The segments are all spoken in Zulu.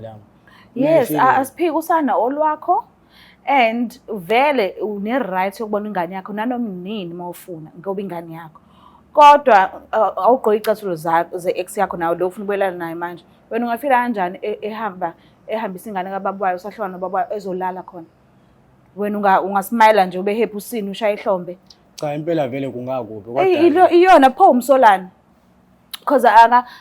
lami. Yes, Mayifike- asiphiki usana olwakho and vele une-right yokubona ingane yakho nanoma nini uma ufuna ngoba ingane yakho. Kodwa awugqoke iy'cathulo ze-ex yakho nawe lo ufuna ukubuyelana naye manje. Wena ungafila kanjani ehamba ehambisa ingane kababa wayo usahlukana nobaba wayo ezolala khona? Wena ungasmayila nje ube happy usini ushaye ihlombe. Cha, impela vele kungakubi kodwa Eyi, iyona pho umsolani. Because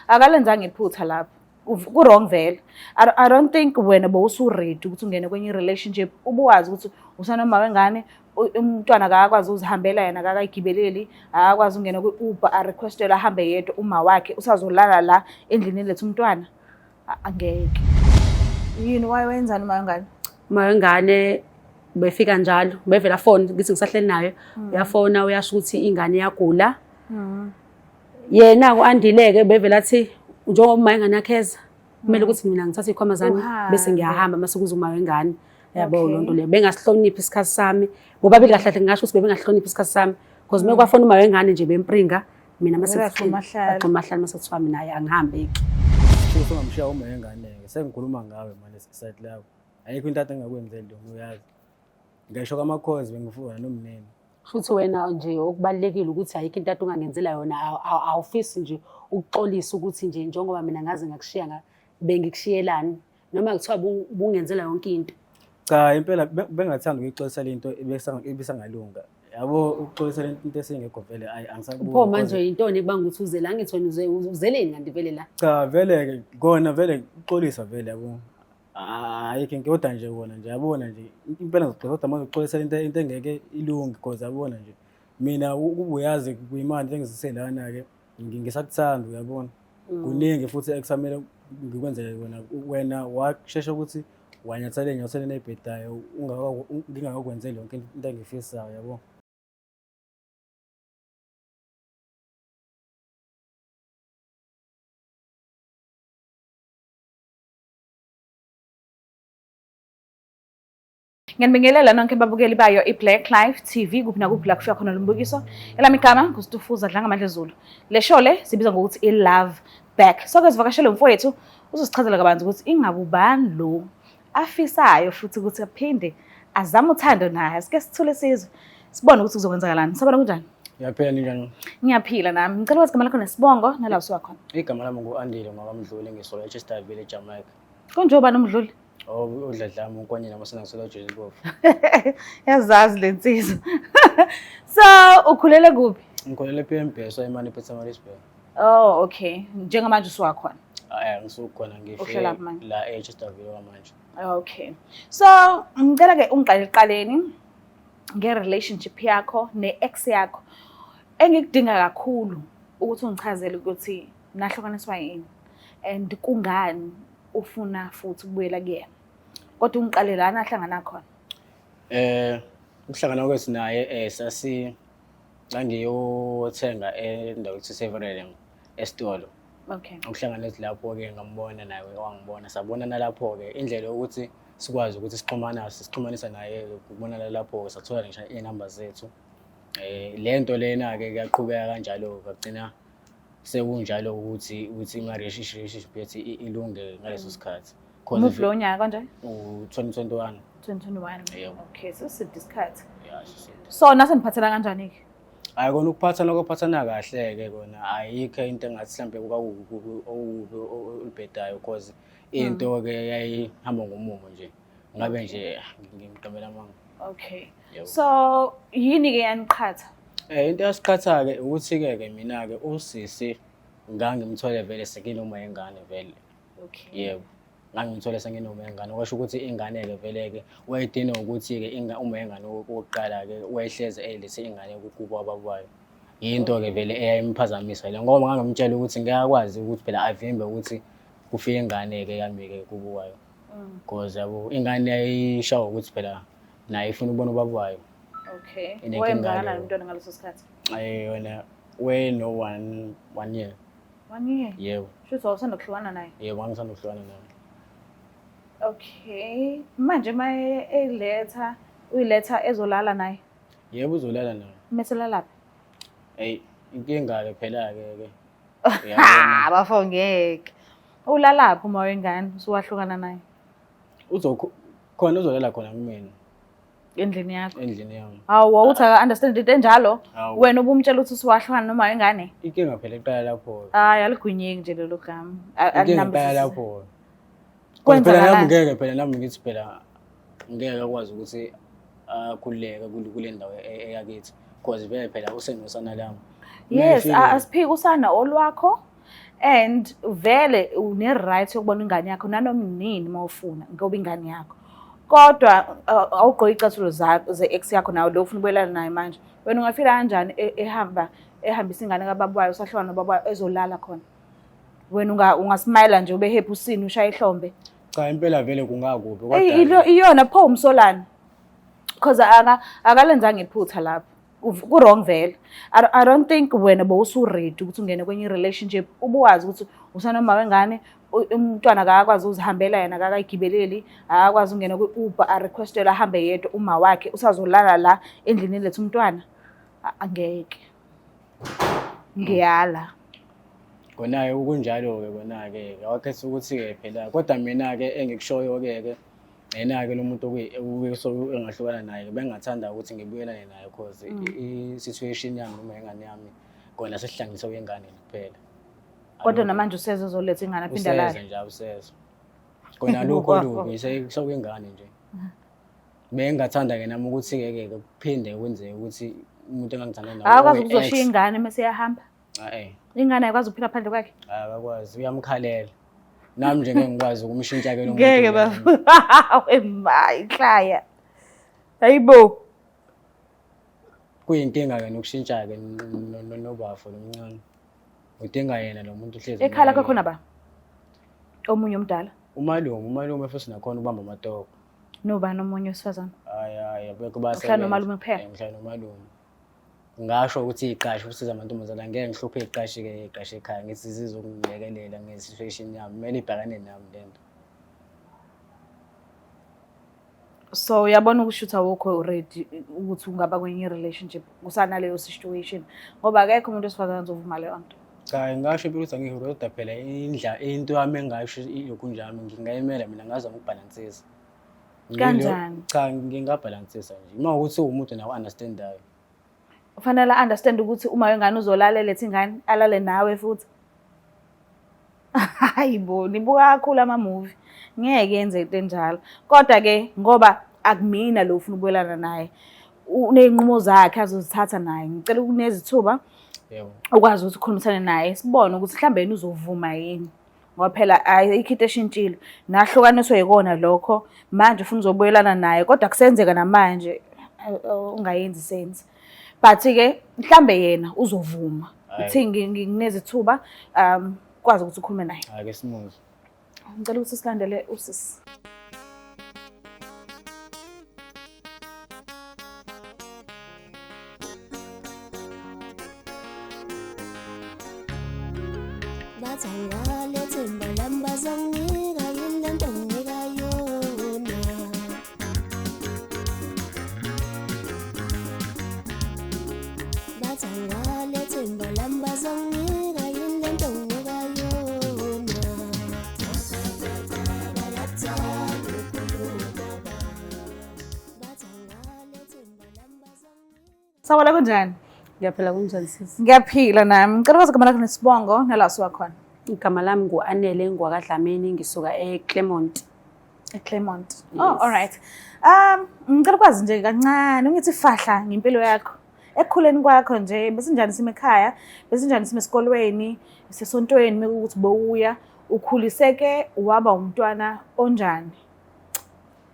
akalenzanga iphutha lapho. Ku-wrong vele. I don't think wena bowusu-ready ukuthi ungene kwenye i-relationship ubuwazi ukuthi usanoma wengane, umntwana akakwazi ukuzihambela yena, akakayigibeleli, akakwazi ukungena kwi-Uber a-requestele ahambe yedwa, uma wakhe usazolala la endlini eletha umntwana. Angeke. Yini wayewenzani uma wengane? Uma wengane befika njalo, bevela phone ngithi ngisahleli naye, uyafona uyasho ukuthi ingane iyagula. Yena u-Andile-ke bevela athi njengoba uma ingane yakhe eza, kumele ukuthi mina ngithathe iy'khwama zami bese Uhambe. ngiyahamba mase kuza uma wengane. Yabo loo nto Okay. leyo. Bengasihloniphi isikhathi sami. Bobabili kahle kahle ngingasho ukuthi bebengahloniphi isikhathi sami. Because uma kwafona uma wengane nje bempringa, mina mase Bebagxuma kuthiwa ahlale. bagxuma ahlale mase kuthiwa mina hhayi angihambeki. Futhi ungamshiya uma wengane-ke, sengikhuluma ngawe manje side lakho. Ayikho into ade engakwenzeli yona uyazi. Ngisho kwamakhozi bengifuna nomnene. Futhi wena nje okubalulekile ukuthi ayikho into ade ungangenzela yona, awufisi nje ukuxolisa ukuthi nje njengoba mina ngaze ngakushiya bengikushiyelani noma kuthiwa bungenzela yonke into. Cha, impela bengathanda ukuyixolisa le nto ibisangalunga. Yabo ukuxolisa le nto esingekho vele ayi angisakuboni. Pho manje yintoni ekubanga ukuthi uze la? Ngithi wena uzeleni kanti vele la? Cha vele ke kona vele ukuxolisa vele yabo. Ayikho inkinga kodwa nje kona nje yabona nje impela ngizoxolisa kodwa manje ukuxolisa into engeke ilunge because yabona nje mina ukuba uyazi kuyimanje engizise lana ke ngisakuthanda uyabona. Kuningi futhi ekusamele ngikwenzele kona, wena washesha ukuthi wanyathela enyatheleni ebhedayo ngingakakwenzeli yonke into engiyifisayo yabo. Ngiyanibingelela nonke babukeli bayo iBlack Life TV kuphi nakuphi la kufika khona lo mbukiso. Elami igama nguStufuza Dlangamandla Zulu. Le show le sibiza ngokuthi iLove Back. Soke sivakashele umfowethu uzosichazela kabanzi ukuthi ingabe ubani lo afisayo futhi ukuthi aphinde azame uthando naye. Sike sithule sizwe sibone ukuthi kuzokwenzakalani. Sabona kunjani? Ngiyaphila, ninjani? Ngiyaphila nami. Ngicela ukwazi igama lakho nesibongo nala usuka khona. Igama lami ngu-Andile ngwakamdluli, ngisuka eChesterville eJamaica. Konje ubani umdluli? Oh, udladlama unkonyeni amasana ngisuka eJozi. Yazazi le nsizwa. So, ukhulele kuphi? Ngikhulele e-PMB so eMane Pietermaritzburg. Oh, okay. Njengamanje usuka khona. Hayi, ngisuka khona ngifike Uhlala kuphi manje? la eChesterville manje. Okay. So, ngicela ke ungiqale eqaleni nge-relationship yakho ne-ex yakho. Engikudinga kakhulu ukuthi ungichazele ukuthi nahlukaniswa yini and kungani ufuna futhi ukubuyela kuyena. Kodwa ungiqale la nahlangana khona. Ukuhlangana kwethu naye sasi ngangiyothenga endaweni eseVereleng esitolo. Okay. Ukuhlangana ethu lapho-ke ngambona naye wangibona, sabonana lapho-ke. Indlela yokuthi sikwazi ukuthi sixhumana sixhumanisa naye ukubonana lapho-ke, sathola ngisho iy'namba zethu. Le nto lena-ke kuyaqhubeka kanjalo kwagcina sekunjalo ukuthi ima-relationship yethu ilunge ngaleso sikhathi. Muphi lowo nyaka kanje? U-2021. 2021. Yebo. Okay, seside isikhathi. Yeah, seside. So naseniphathela kanjani-ke? Hhayi kona ukuphathana kophathana kahle-ke kona ayikho into engathi mhlampe kwakukubi okubi olubhedayo cause into-ke yayihamba ngomumo nje. Ngabe nje ngimqambela amanga. Okay. Yebo. So yini-ke yaniqhatha? Into eyasiqhatha-ke ukuthi-ke ke mina-ke usisi ngangimthole vele senginoma yengane vele. Okay. Yebo. Ngangimthole senginoma yengane. Kwasho ukuthi ingane-ke vele-ke wayedinwa ukuthi-ke uma yengane wokuqala-ke wayehlezi eyilethe ingane kubo ababayo. Yinto-ke vele eyayimphazamisa le ngoba ngangimtshela ukuthi ngeke akwazi ukuthi phela avimbe ukuthi kufike ingane-ke yami-ke kubo kwayo. Cause yabo ingane yayishawa ukuthi phela naye ifuna ukubona ubaba wayo. Okay. Inenkinga Wayemngakanani leyo. umntwana ngaleso sikhathi? Yona wayeno one year. 1 year? Yebo. Shuthi wawusanda kuhlukana naye? Yebo, ngangisanda kuhlukana naye. Okay. Manje uma eyiletha, uyiletha ezolala naye? Yebo, uzolala naye. Mese lalaphi? Ey, inkinga-ke phela-ke ke. Ha, bafo ngeke. Ulalaphi uma wengane usuwahlukana naye? Uzokho khona uzolala khona kumina. Endlini yakho. Endlini yami. Hawu wawuthi aka understand into enjalo. Wena ubumtshela ukuthi usuwahlukana noma wengane? Inkinga phela iqala lapho. Hayi aligwinyeki nje lelo gama. Inkinga iqala lapho. Phela nami ngeke phela nami ngithi phela ngeke akwazi ukuthi akhululeke kule ndawo eyakithi because vele phela usenosana lami. Yes, asiphike usana olwakho and vele une-right yokubona ingane yakho nanoma nini uma ufuna ngoba ingane yakho. Kodwa awugqoke iy'cathulo ze-ex yakho nawe lo ufuna ukubuyelana naye manje. Wena ungafila kanjani ehamba ehambisa ingane kababa wayo usahlukana nobaba wayo ezolala khona? Wena ungasmayila nje ube happy usini ushaye ihlombe. Cha impela vele kungakubi kodwa iyona pho umsolani. Because akalenzanga iphutha lapho. Ku-wrong vele. I don't think wena bowusu-ready ukuthi ungene kwenye i-relationship ubuwazi ukuthi usanoma wengane umntwana akakwazi ukuzihambela yena akakayigibeleli akakwazi ukungena kwi-Uber a-requestele ahambe yedwa uma wakhe usazolala la endlini eletha umntwana angeke. Ngiyala. Kona-ke kunjalo-ke kona-ke awakhetha ukuthi-ke phela kodwa mina-ke engikushoyo-ke ke yena-ke lo muntu engahlukana naye bengingathanda ukuthi ngibuyelane naye cause i-situation yami noma ingane yami kona sesihlanganise kwengane kuphela. Kodwa namanje useze uzoletha ingane aphinde alale. Useze nje useze. Kona lokho lubi sekwengane nje. Bengingathanda-ke nami ukuthi-ke ke kuphinde kwenzeke ukuthi umuntu engangithanda naye Akakwazi ukuzoshiya ingane mese eyahamba. Eh. Ingane ayikwazi ukuphila phandle kwakhe. Akakwazi, uyamkhalela. Nami nje ngeke ngikwazi ukumshintsha ke lo muntu. Ngeke baba. Wema ihlaya. Hayibo. Kuyinkinga ke nokushintsha ke nobafo lomncane. Udinga yena lo muntu uhlezi. Ekhaya lakho khona ba? Omunye omdala. Umalume, umalume futhi nakhona ubamba amatoko. Nobani omunye wesifazane? Hayi hayi, abekho basebenza. Uhlala nomalume kuphela? Ngihlala nomalume. Ngasho ukuthi iqashi usiza amantombazane angeke ngihluphe iqashi ke iqashi ekhaya ngithi zizongilekelela nge-situation yami kumele ibhekane nami lento. So uyabona ukushutha awukho already ukuthi ungaba kwenye i-relationship kusanaleyo situation ngoba akekho umuntu wesifazane ozovuma leyo nto. Cha ngingasho impela ukuthi angikho kodwa phela indla into yami engasho ilokhu njami ngingayimela mina ngazama ukubhalansisa. Kanjani? Cha ngingabhalansisa nje. Uma ukuthi uwumuntu nawe understandayo. Ufanele understand ukuthi uma wengane uzolala elethe ingane alale nawe futhi. Hayi bo, nibuka kakhulu ama-movie. Ngeke yenze into enjalo. Kodwa ke ngoba akumina lo ufuna ukubuyelana naye. Uney'nqumo zakhe azozithatha naye. Ngicela ukunikeza ithuba Yebo. ukwazi ukuthi ukhulumisane naye sibone ukuthi mhlawumbe yena uzovuma yini. Ngoba phela ayikho into eshintshile. Nahlukaniswe yikona lokho. Manje ufuna uzobuyelana naye kodwa kusenzeka namanje ungayenzi sense. But ke mhlambe yena uzovuma. Uthi nginezithuba kwazi ukuthi ukhulume naye. Ake simuzwe. Ngicela ukuthi silandele usisi. Bathi angiwalethe lami bazonginika yini lento nginika yona. Bathi angiwalethe lami bazonginika yini lento nginika yona. Sawubona kunjani? Ngiyaphila kunjani sisi? Ngiyaphila nami. Ngicela ukwazi igama lakho nesibongo nala usuka khona. Igama lami ngu-Anele ngwakaDlamini ngisuka eClermont. eClermont. Oh, all right. Ngicela ukwazi nje kancane ungithi fahla ngempilo yakho. Ekukhuleni kwakho nje besinjani isimo ekhaya, besinjani isimo esikolweni, sesontweni mekuwukuthi bowuya, ukhuliseke waba umntwana onjani?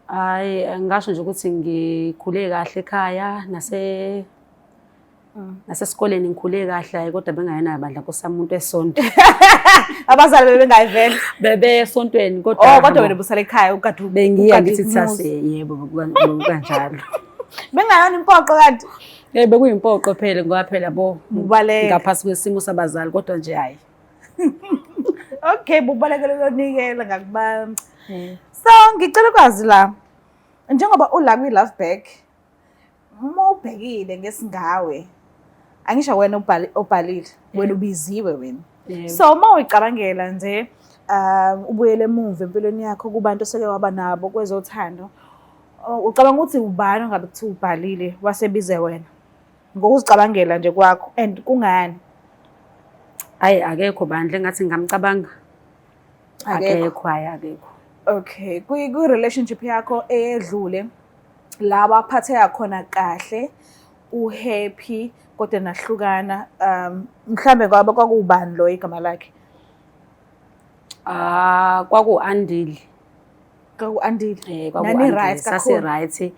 Hayi, ngingasho nje ukuthi ngikhule kahle ekhaya nase nasesikoleni ngikhule kahle hayi kodwa bengayenayo bandla nkosi yami umuntu esonto. Abazali bebengayivele. Bebesontweni kodwa Oh, kodwa wena busala ekhaya ukade bengiya ukade ngithi umuzi. thase yebo bekukanjalo. Bengayona impoqo kanti. Eh bekuyimpoqo phela ngoba phela bo Ubaleka. ngaphasi kwesimo sabazali kodwa nje hayi. Okay, bubalekele uyonikela ngakubani. So ngicela ukwazi la njengoba ula kwi Love Back uma ubhekile ngesingawe angisho wena obhalile wena ubiziwe wena. Yebo. So uma uyicabangela nje Ubuyele emuva empilweni yakho kubantu oseke waba nabo kwezothando. Ucabanga ukuthi ubani ongabe kuthiwa ubhalile wasebize wena? Ngokuzicabangela nje kwakho and kungani? Hayi akekho bandla engathi ngingamcabanga. Akekho, hayi akekho. Okay, kwi-relationship yakho eyedlule la waphatheka khona kahle uhappy kodwa nahlukana mhlambe kwaba kwakuwubani lo igama lakhe? Ah, kwaku-Andile. Kwaku-Andile. Eh, kwaku-Andile. Sase right.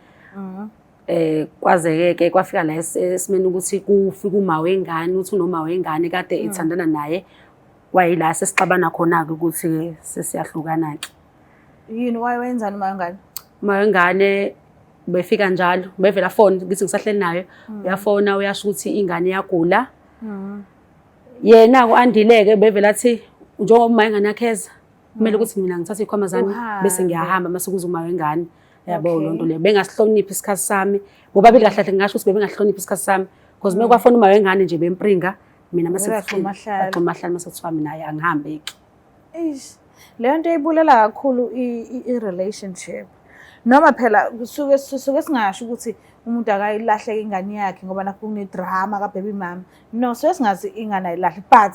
Kwazeke ke kwafika la esimeni ukuthi kufika uma wengane, uthi unoma wengane kade ethandana naye. Kwayila sesixabana khona-ke ukuthi sesiyahlukana-ke. Yini wayewenzani uma wengane? Uma wengane befika njalo, bevela phone ngithi ngisahleli naye, uyafona uyasho ukuthi ingane iyagula. Yena u-Andile-ke bevela athi njengoba uma ingane yakhe eza, kumele ukuthi mina ngithathe iy'khwama zami bese ngiyahamba mase kuza uma wengane. Yabo loo nto leyo. Bengasihloniphi isikhathi sami. Bobabili kahle kahle ngingasho ukuthi bebengahloniphi isikhathi sami. Because uma kwafona uma wengane nje bempringa, mina mase kuthiwa mahlale mase kuthiwa mina hhayi angihambeki. Eish, leyo nto ibulela kakhulu i-relationship. Noma phela kusuke suke singasho ukuthi umuntu akayilahleke ingane yakhe ngoba nakho kune-drama ka-baby mama. No, suke singazi ingane ayilahle, but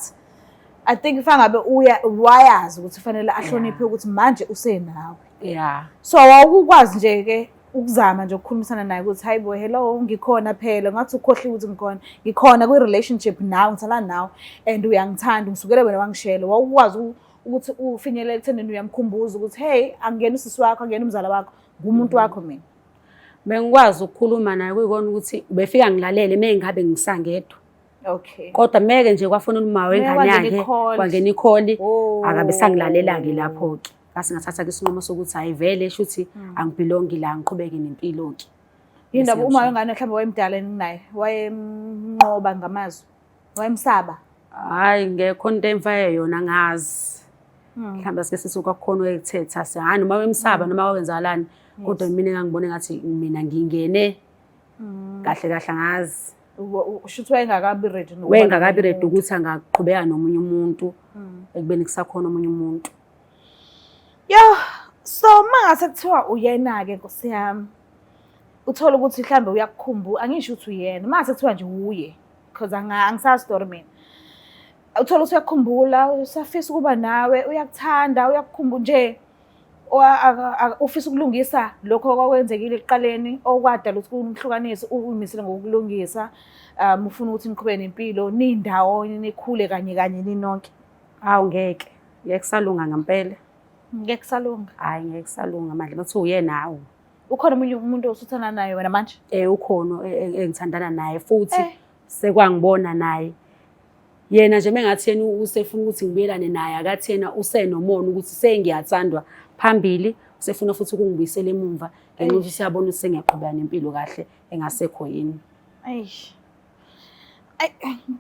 I think if angabe uya wayazi ukuthi fanele ahloniphe ukuthi manje usenawe. Yeah. So awukwazi nje ke ukuzama nje ukukhulumisana naye ukuthi hayi bo, hello, ngikhona phela, ngathi ukhohliwe ukuthi ngikhona. Ngikhona kwi-relationship nawe, ngithandana nawe and uyangithanda, ngisukele wena wangishela. Wawukwazi ukuthi ufinyelele ekuthenini uyamkhumbuza ukuthi hey, angiyena usisi wakho, angiyena umzala wakho, ngumuntu wakho mina. Bengikwazi ukukhuluma naye kuyikona ukuthi ubefika ngilalele uma ngabe ngisangedwa. Okay. Kodwa meke nje kwafona uma wengane yakhe, kwangena ikholi, akabe sangilalela-ke lapho-ke. Ngase ngathatha-ke isinqumo sokuthi hhayi vele shuthi angibhilongi la, ngiqhubeke nempilo-ke. Yindaba uma wengane mhlawumbe wayemdala naye, wayemnqoba ngamazwi, wayemsaba? Hhayi ngekho into emfaye yona ngazi. Mhlawumbe sike sithi kwakukhona oyekuthetha, hhayi noma wemsaba noma wenzakalani, kodwa mina engangibona engathi mina ngingene kahle kahle angazi. Shuthi wayengakabi ready nokuba Wayengakabi nomunye ready umuntu. ukuthi angaqhubeka nomunye umuntu ekubeni kusakhona omunye umuntu. Yo, so mangase kuthiwa uyena-ke Nkosi yami, uthola ukuthi mhlambe uyakukhumbula, angisho ukuthi uyena, mangase kuthiwa nje uye, because angisazi story mina. Uthola ukuthi uyakukhumbula, usafisa ukuba nawe, uyakuthanda, uyakukhumbula nje. Ufisa ukulungisa lokho okwakwenzekile ekuqaleni okwadala ukuthi kumhlukanise, uyimisele ngokulungisa. Ufuna ukuthi niqhubeke nempilo, nindawonye, nikhule kanye kanye ninonke. Hawu ngeke, ngeke kusalunga ngempela. Ngeke kusalunga. Hhayi ngeke kusalunga manje, bathi uyena hawu. Ukhona omunye umuntu osuthandana naye wena manje? Ukhona engithandana naye futhi sekwangibona naye. Yena nje mengathi yena usefuna ukuthi ngibuyelane naye, akathi yena usenomona ukuthi sengiyathandwa phambili, usefuna futhi ukungibuyisela emumva ngenxa yokuthi siyabona ukuthi sengiyaqhubeka nempilo kahle engasekho yini. Eish. Ay,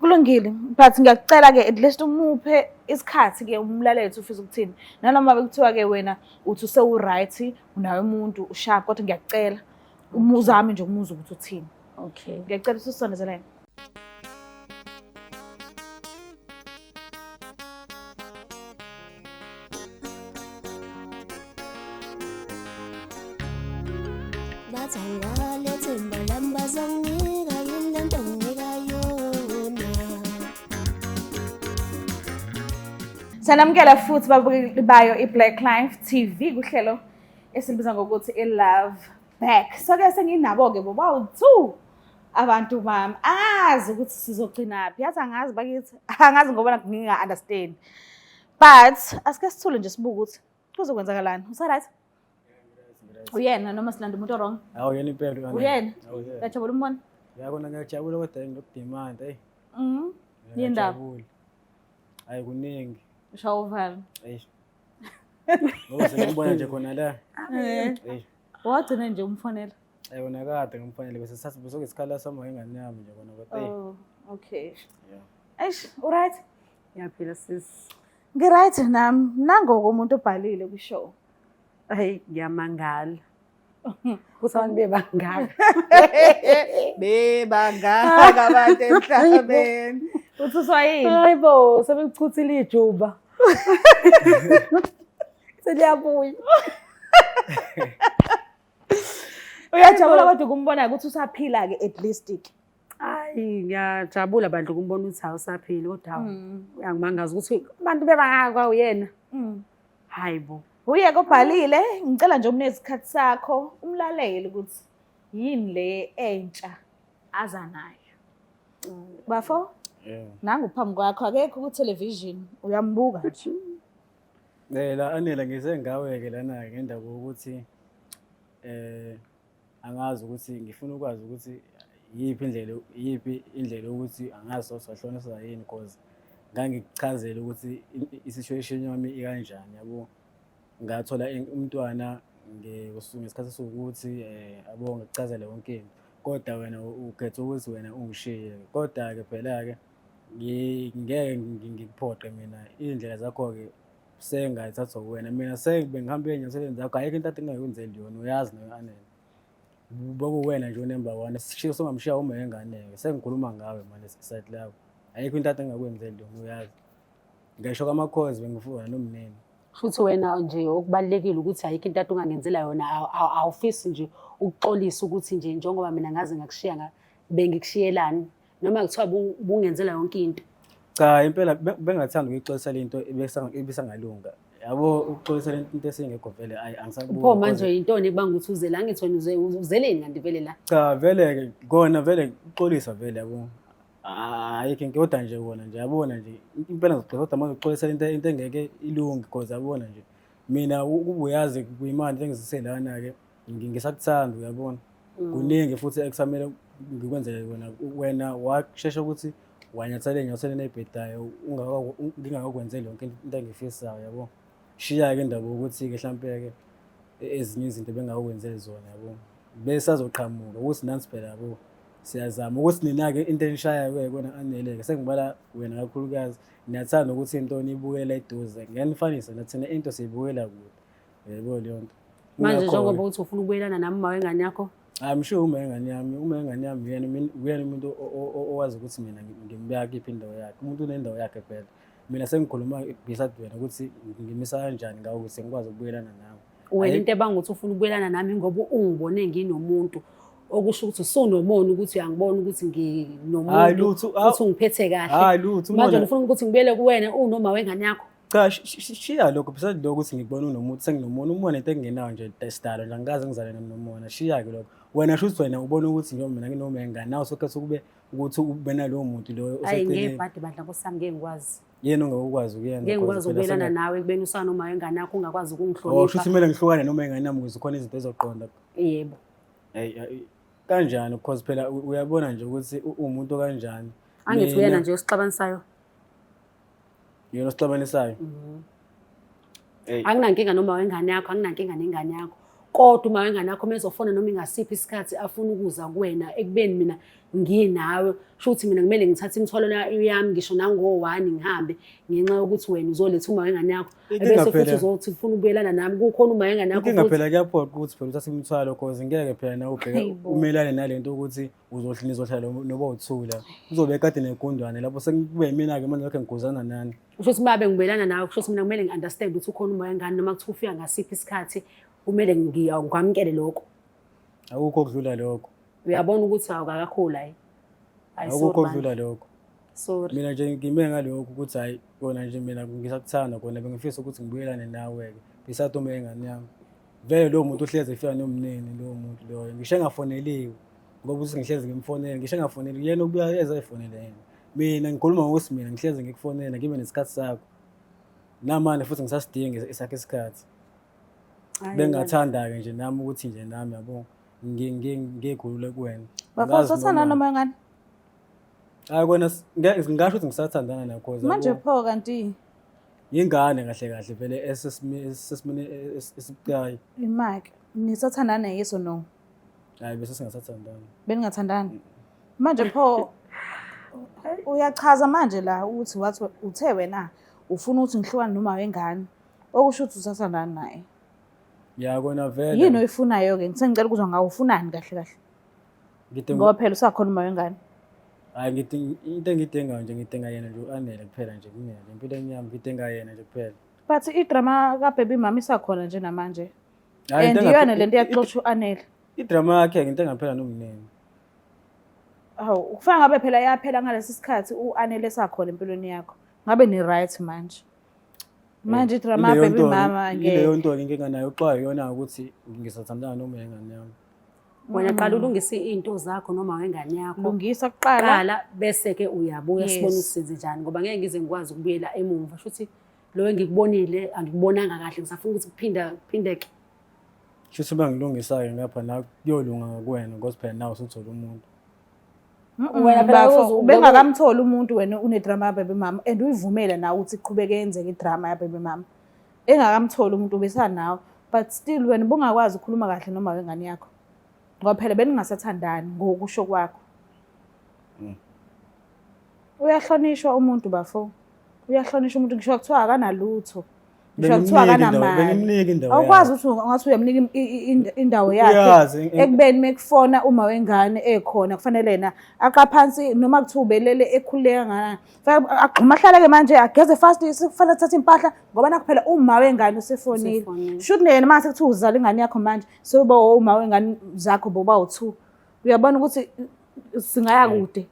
kulungile, but ngiyakucela ke at least umuphe isikhathi ke umlalele ukuthi ufisa ukuthini. Nanoma bekuthiwa ke wena uthi usewu right, unaye umuntu usharp, kodwa ngiyakucela umuzame nje umuzwe ukuthi uthini. Okay. Ngiyacela usisondezelene. Sanamukela futhi babukeli bayo iBlack Life TV kuhlelo esilibiza ngokuthi iLove Back. So ke senginabo ke bobawu-2 abantu bami. Angazi ukuthi sizogcinaphi. Yazi angazi bakithi. Angazi ngoba nginga understand. But asike sithule nje sibuke ukuthi kuzokwenzakalani. Usa right? Uyena noma silanda umuntu wrong? Awu yena impela. Uyena. Uyajabula umbona? Yabona ngiyajabula kodwa ngiyokudemand hey. Yindaba. Hayi kuningi. Ushawa uvalo. Eish. Ngoba sengibona nje khona la. Eish. Wagcina nje umfonela. Ayi wona kade ngimfonele bese sathi bese kuyisikhala sami ngengane yami nje kona kodwa hey. Oh, okay. Yeah. Eish, u right? Ngiyaphila sis. Ngi-right nami. Nangoko umuntu obhalile kwi-show. Hayi ngiyamangala. Kuthi abantu bebangaka. Bebangaka abantu emhlabeni. Uthuswa yini? Hayi bo, sebekuchuthile ijuba. Seliyabuya. Uyajabula kodwa ukumbona ukuthi usaphila-ke at least ke. Hayi ngiyajabula bandla ukumbona ukuthi awusaphili kodwa hawu uyangimangaza ukuthi abantu bebangaka uyena. Hayi bo. Uye kobhalile, ngicela nje umnike isikhathi sakho, umlalele ukuthi yini le entsha aza nayo. Bafo, Yeah. nangu phambi kwakho akekho ku-television, uyambuka nje. La Anele ngize ngawe-ke lana-ke ngendaba yokuthi angazi ukuthi ngifuna ukwazi ukuthi yiphi indlela yokuthi angazi sohlonisa yini, cause ngangikuchazela ukuthi i-situation yami ikanjani yabo. Ngathola umntwana ngesikhathi esiwukuthi yabo, ngikuchazela yonke into, kodwa wena ukhetha ukuthi wena ungishiye. Kodwa-ke phela-ke ngeke ngikuphoqe mina, iy'ndlela zakho-ke sengayithathwa kuwena. Mina bengihambe ey'nyathelweni zakho, ayikho into ade ngingakwenzeli yona, uyazi nawe Anele. Bekuwena nje u-number one, sishiye songamshiya uma engane-ke, sengikhuluma ngawe manje side lakho. Ayikho into ade ngingakwenzeli yona, uyazi. Ngisho kwama-calls bengifuna nomneni. Futhi wena nje okubalulekile ukuthi ayikho into ade ungangenzela yona, awufisi nje ukuxolisa ukuthi nje njengoba mina ngaze ngakushiya bengikushiyelani noma kuthiwa bungenzela yonke into. Cha, impela bengathanda ukuyixolisela into ebisangalunga. Yabo, ukuxolisela into esingekho vele, ayi angisakuboni. Pho manje yintoni ekubanga ukuthi uze la? Angithi wena uzeleni kanti vele la? Cha, vele-ke kona vele ukuxolisa vele yabo. Ayikho inkinga, kodwa nje kona nje yabona nje impela ngizoxolisa, kodwa manje ukuxolisela into engeke ilunge, cause yabona nje mina ukuba uyazi kuyimanje sengizise lana-ke ngisakuthanda uyabona. Kuningi futhi ekusamele ngikwenzele kona, wena washesha ukuthi wanyathela ey'nyathelweni ey'bhedayo ngingakakwenzeli yonke into engiyifisayo yabo. Shiya-ke indaba yokuthi-ke hlampe-ke ezinye izinto bengakwenzeli zona yabo, besazoqhamuka ukuthi nansi phela yabo, siyazama ukuthi nina-ke into enishayayo-ke kona Anele-ke sengibala wena kakhulukazi, niyathanda ukuthi into niyibukela eduze, ngeke nifanise nathina, into siyibukela kude yebo leyo nto. Manje njengoba uthi ufuna ukubuyelana nami uma wengane yakho? I'm sure uma ingane yami, uma ingane yami uyena umuntu owazi ukuthi mina ngimbeka kiphi indawo yakhe. Umuntu unendawo yakhe phela. Mina sengikhuluma beside wena ukuthi ngimisa kanjani ngawe ukuthi ngikwazi ukubuyelana nawe. Wena into ebanga ukuthi ufuna ukubuyelana nami ngoba ungibone nginomuntu, okusho ukuthi usunomona ukuthi uyangibona ukuthi Hhayi nginomuntu lutho, futhi ungiphethe kahle. Hhayi lutho, Manje umona. ufuna ukuthi ngibuyele kuwena unoma wengane yakho? Cha, shiya lokho, beside lokho ukuthi ngikubona unomuntu, senginomona, umona into engingenayo nje sidalo nje, angikaze ngizale nomona. Shiya-ke lokho. Wena shuthi wena ubona ukuthi njengoba mina nginoma ingane, nawe sokhetha ukube ukuthi ube nalowo muntu loyo Hayi oseceleni. ngebhadi bandla nkosi yami, ngeke ngikwazi. Yena ongeke ukwazi ukuyenza. Ngeke ngikwazi cause phela ukubuyelana nawe ekubeni usanoma wengane yakho ungakwazi Oh, shuthi ukungihlonipha. kumele ngihlukane noma ingane yami ukuze khona izinto ezoqonda. Yebo. Hey, hey, kanjani? Because phela uyabona nje ukuthi uwumuntu kanjani. Angithi uyena nje osixabanisayo. Yena osixabanisayo. Hey. Anginankinga noma wengane yakho, anginankinga nengane yakho. Kodwa uma wengane yakho mezofona noma ingasiphi isikhathi afuna ukuza kuwena ekubeni mina nginawe, sho ukuthi mina kumele ngithathe imithwalo yami ngisho nango-1 ngihambe ngenxa yokuthi wena uzoletha uma wengane yakho. Inkinga Bese futhi phela- uzothi ufuna ukubuyelana nami, kukhona uma wengane yakho Inkinga futhi. phela kuyaphoqa ukuthi phela uthathe imithwalo, cause ngeke phela nawe ubheke Hayibo. umelane nalento ukuthi nizohlala noba uthula. Uzobe kade negundwane lapho sekube yimina-ke manje lokho ngiguzana nani. Kusho ukuthi uma bengibuyelana nawe, kusho ukuthi mina kumele ngi-understand ukuthi ukhona uma wengane noma kuthiwa ufika ngasiphi isikhathi, kumele ngikwamukele lokho. Akukho okudlula lokho. Uyabona ukuthi awukakakhuli hayi. Hayi, Akukho sorry bandla. okudlula lokho. Sorry. Mina nje ngime ngalokho ukuthi hhayi kona nje mina ngisakuthanda kona, bengifisa ukuthi ngibuyelane nawe-ke beside uma ingane yami. Vele lowo muntu uhlezi efika nomneni lowo muntu loyo, ngisho engafoneliwe, ngoba ukuthi ngihlezi ngimfonela, ngisho engafoneliwe yena ubuya eze ayifonele yena. Mina ngikhuluma ngokuthi mina ngihlezi ngikufonela ngibe nesikhathi sakho. Namanje futhi ngisasidinga esakho isikhathi. Hhayi, Bengingathanda-ke nje nami ukuthi nje nami yabo ngikhulule kuwena. Bafo, Angazi usathandana noma- noma wengane? Hayi kona ngingasho ukuthi ngisathandana nayo cause Manje yabo, pho kanti yingane kahle kahle vele esesimeni esibucayi. imake nisathandana yes or no? Hayi bese singasathandani. Beningathandani? Manje pho uyachaza manje la ukuthi wathi uthe wena ufuna ukuthi ngihlukane noma wengane, okusho ukuthi usathandana naye. Ya kona vele. Yini oyifunayo ke? Ngisengicela ukuzwa ngawe, ufunani kahle kahle? Ngidinga Ngoba phela usakhona uma wengane. Hhayi ngidinga into engiyidingayo nje ngidinga yena nje u-Anele kuphela nje kumina nje empilweni yami ngidinga yena nje kuphela. But idrama kaBaby Mama isakhona nje namanje. Hhayi, And into iyona lento iyaxosha u-Anele. Idrama yakhe into engaphela nomnene. Hawu, kufana ngabe phela yaphela ngalesi sikhathi u-Anele esakhona empilweni yakho. Ngabe ni-right manje. Manje idrama Ileyo kaBaby nto-ke- Mama Ileyo ngeke. nto-ke inkinga nayo uxwayo iyona ukuthi ngisathandana noma yengane yami. Wena qala ulungise iy'nto zakho noma wengane yakho. Lungisa kuqala. Qala bese-ke uyabuya Yes. sibone ukuthi senze njani ngoba ngeke ngize ngikwazi ukubuyela emumva. Shuthi lo engikubonile angikubonanga kahle ngisafuna ukuthi kuphinda kuphindeke. Shuthi uma ngilungisa-ke ngapha la kuyolunga ngakuwena because phela nawe usuthole umuntu. Wena phela Bafo, ubengakamtholi umuntu wena unedrama yaBaby Mama and uyivumele nawe ukuthi iqhubeke yenzeke idrama yaBaby Mama. Engakamtholi umuntu ubesanawe but still wena ubungakwazi ukukhuluma kahle noma wengane yakho. Ngoba phela beningasathandani ngokusho kwakho. Uyahlonishwa umuntu bafo. Uyahlonishwa umuntu ngisho kuthiwa akanalutho. Ngisho kuthiwa Bengimnika indawo- akanamali. bengimnika indawo Awukwazi yakhe. ukuthi ungathi uyamnika indawo yakhe Uyazi, ekubeni mekufona uma wengane ekhona kufanele yena aqaphansi noma kuthiwa ubelele ekhululeke kangakanani. Fanele agxume ahlale-ke manje ageze fast sekufanele athathe impahla ngoba nakhu phela uma wengane usefonile. Usefonile. Shuthi yena mase kuthiwa uzala ingane yakho manje sewuba uma wengane zakho boba u-two. Uyabona ukuthi singaya kude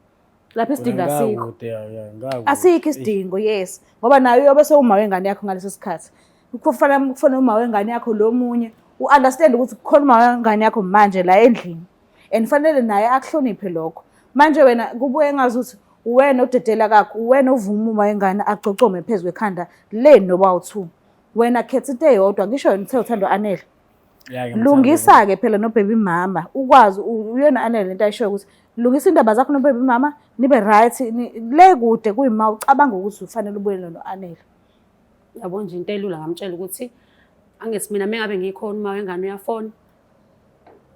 lapho isidingo asikho. Ngakude, ya, ya, ngakude. Asikho isidingo, yes, ngoba naye uyobe sewuma wengane yakho ngaleso sikhathi. Kufanele kufanele uma wengane yakho lo munye u-understand ukuthi kukhona uma wengane yakho manje la endlini and fanele naye akuhloniphe lokho. Manje wena kubuye ngazuthi uwena odedela kakho, uwena ovuma uma wengane agcogcome phezu kwekhanda le noba u-two. Wena khetha into eyodwa, ngisho wena uthe uthanda u-Anele. Ya, ngiyamthanda. Lungisa-ke phela nobaby mama ukwazi uyona Anele lento ayishoyo ukuthi lungisa indaba zakho nobaby mama nibe right le kude kuyima ucabanga ukuthi ufanele ubuyele no-Anele. Yabo nje into elula ngamtshela ukuthi angithi mina mengabe ngikhona uma wengane uyafona.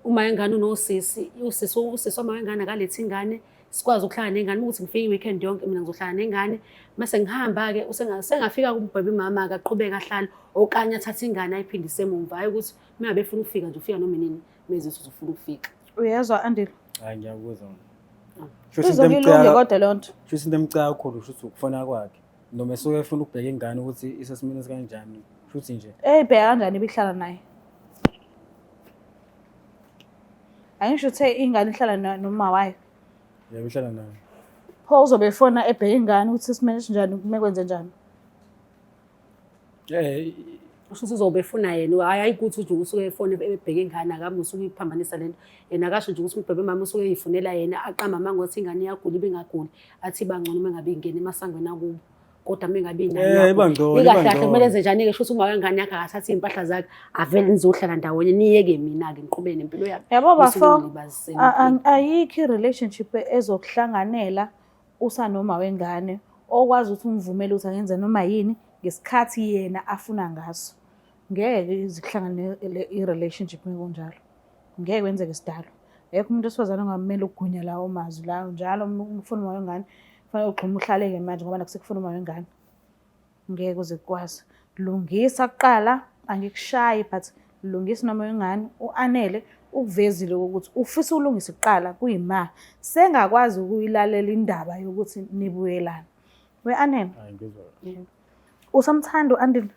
Uma wengane unosisi, usisi usisi uma wengane akalethi ingane sikwazi ukuhlala nengane ukuthi ngifike i-weekend yonke mina ngizohlala nengane mase ngihamba-ke sengafika kubaby mama akaqhubeka ahlale okanye athathe ingane ayiphindise emumva hhayi ukuthi uma ngabe efuna ukufika nje ufika noma inini mezwe ukuthi uzofuna ukufika. Uyezwa Andile? Hhayi ngiyakuzwa. Shuthi into Izoke ilunge emcaka kodwa leyo nto. shuthi into emcaka kakhulu shuthi ukufona kwakhe. Noma esuke efuna ukubheka ingane ukuthi isesimeni esikanjani. Shuthi nje Eyibheka kanjani ibihlala naye? Angisho uthe ingane ihlala noma wayo. yebo ihlala naye. Pho uzobe efona ebheka ingane ukuthi isimeni esinjani kumele kwenze njani. Usho ukuthi uzobe efuna yena, hhayi hhayi ukuthi nje usuke efona ebheke ingane akabe usuke uyiphambanisa lento. Yena akasho nje ukuthi ubhebe mama usuke eyifunela yena aqamba amanga ukuthi ingane iyagula ibe ingaguli athi iba ngcono uma ngabe ingena emasangweni akubo. Kodwa uma ngabe inayo Iba ngcono, iyagula. iba Ikahle kahle ngcono. kumele enze njani-ke sho ukuthi uma wengane yakhe akathathe iy'mpahla zakhe avele nizohlala ndawonye niyeke mina-ke ngiqhubeke nempilo yami. Yabo Bese bafo, ungilibaziseni impilo. ayikho i-relationship ezokuhlanganela usanoma wengane okwazi ukuthi umvumele ukuthi angenze noma yini ngesikhathi yena afuna ngaso. Ngeke ize kuhlangane i-relationship mekunjalo. Ngeke kwenzeke sidalo. Akekho umuntu wesifazane ongamele ukugunya lawo mazwi lawo njalo uma ufuna uma wengane kufanele ugxume uhlaleke manje ngoba nakuse kufuna uma wengane. Ngeke uze kukwazi. Lungisa kuqala, angikushayi but lungisa noma wengane u-Anele ukuvezile ukuthi ufisa ukulungisa kuqala kuyima sengakwazi ukuyilalela indaba yokuthi nibuyelane. We-Anele, Hayi ngizwa. usamthanda u-Andile?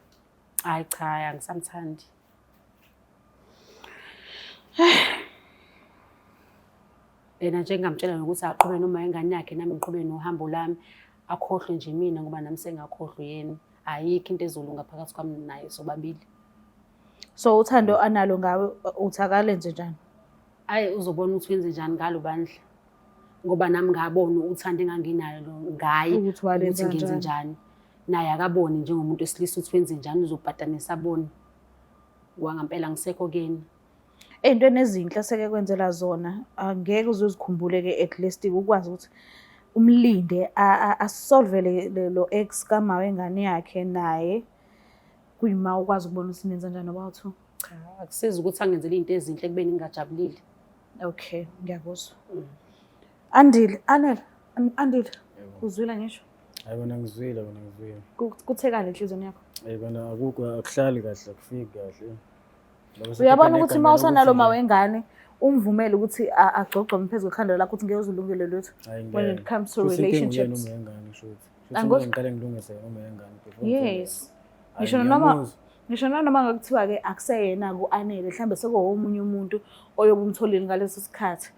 Hhayi cha, angisamthandi. Yena nje ngingamtshela nokuthi aqhubeke noma ingane yakhe nami ngiqhubeke nohambo lami akhohlwe nje mina ngoba nami sengakhohlwa yena. Ayikho into ezolunga phakathi kwami naye sobabili. So uthando analo ngawe uthi akalenze njani? Ayi uzobona ukuthi wenze njani ngalo bandla. Ngoba nami ngabona uthando enganginalo ngaye Ukuthi walenza ukuthi ngenze njani. njani. Naye akaboni njengomuntu wesilisa ukuthi wenze njani uzobhadanisa abone. Ngoba ngempela ngisekho kuyena. Ey'ntweni ezinhle eseke kwenzela zona angeke uze uzikhumbule-ke at least ukwazi ukuthi umlinde asolve lo ex kama wengane yakhe naye kuyima ukwazi ukubona ukuthi nenza njani noba u-two. Cha, akusizi ukuthi angenzele iy'nto ezinhle ekubeni ngingajabulile. Okay, ngiyakuzwa. Andile, Anele, Andile, uzwile ngisho? Hayi bona ngizwile, bona ngizwile. Kuthekani enhliziyweni yakho? Hayi bona akukho akuhlali kahle, akufiki kahle. Ngoba Uyabona sekhipha ukuthi uma negama usanalo lokuthi ma nje- wengane Umvumele ukuthi agcogcome phezu kwekhanda lakho ukuthi ngeke uze ulungele lutho when it comes to relationships. Angikho ngiqale ngilungise uma yengane before. Yes. Ngisho noma ngisho nanoma ngakuthiwa-ke akuseyena ku-Anele mhlawumbe sekuwomunye umuntu oyobe umtholile ngaleso sikhathi.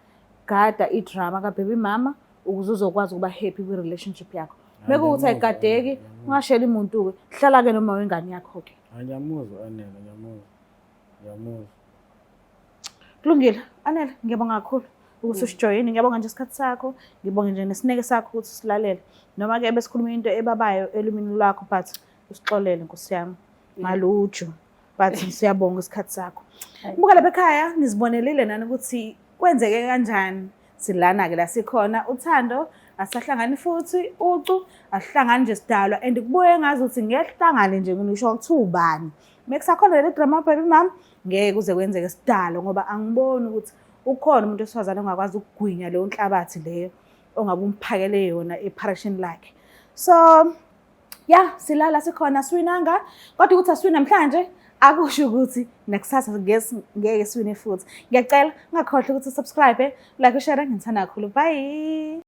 Gada idrama ka-baby mama ukuze uzokwazi ukuba happy kwi-relationship yakho. Mekuwukuthi ayigadeki, ungasheli muntu-ke. Hlala-ke noma wengane yakho-ke. Ngiyamuzwa Anele, ngiyamuzwa. Ngiyamuzwa. Kulungile, Anele, ngiyabonga kakhulu ukuthi usijoyine. Ngiyabonga nje isikhathi sakho, ngibonge nje nesineke sakho ukuthi usilalele. Noma-ke besikhuluma into ebabayo elimini lwakho but usixolele Nkosi yami. Maluju. But siyabonga isikhathi sakho. Buka lapha ekhaya nizibonelile nani ukuthi kwenzeke kanjani. Silana-ke la sikhona uthando asahlangani futhi ucu asihlangani nje sidalwa and kubuye ngazi ukuthi ngeke sihlangane nje ngisho kuthiwa ubani. Mekusakhona leli drama baby mama ngeke kuze kwenzeke sidalo ngoba angiboni ukuthi ukhona umuntu wesifazane ongakwazi ukugwinya leyo nhlabathi leyo ongabe umphakele yona epharishini lakhe. So ya silala sikhona siwinanga kodwa ukuthi asiwini namhlanje akusho ukuthi nakusasa ngeke siwine futhi. Ngiyacela ungakhohlwa ukuthi usubscribe, like, ushare, ngithanda kakhulu. Bye.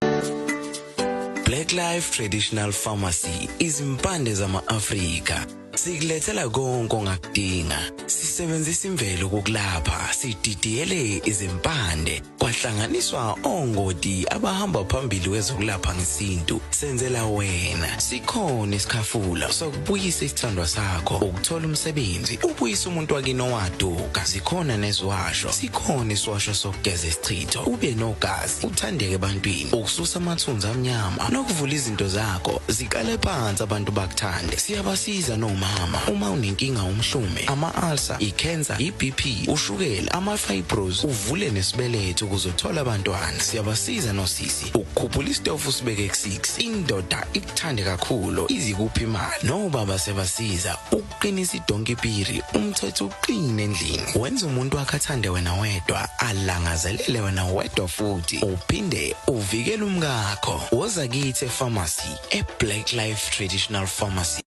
Black Life Traditional Pharmacy izimpande zama-Afrika sikulethela konke ongakudinga sisebenzisa imvelo ukukulapha sididiyele izimpande kwahlanganiswa ongoti abahamba phambili kwezokulapha ngesintu senzela wena sikhona isikhafula sokubuyisa isithandwa sakho ukuthola umsebenzi ubuyisa umuntu wakini owaduka zikhona neziwasho sikhona isiwasho sokugeza isichitho ube nogazi uthandeke ebantwini ukususa amathunzi amnyama nokuvula izinto zakho ziqale phansi abantu bakuthande siyabasiza nomama uma unenkinga umhlume ama-ulcer ikhensa i-bp ushukela ama-fibros uvule nesibeletho ukuze uthole abantwana siyabasiza nosisi ukukhuphula isitofu usibeke ku-6 indoda ikuthande kakhulu izikuphi imali nobaba siyabasiza ukuqinisa idonki piri umthetho uqine endlini wenza umuntu wakhe athande wena wedwa alangazelele wena wedwa futhi uphinde uvikele umkakho woza kithi efamasi e-Black Life Traditional Pharmacy.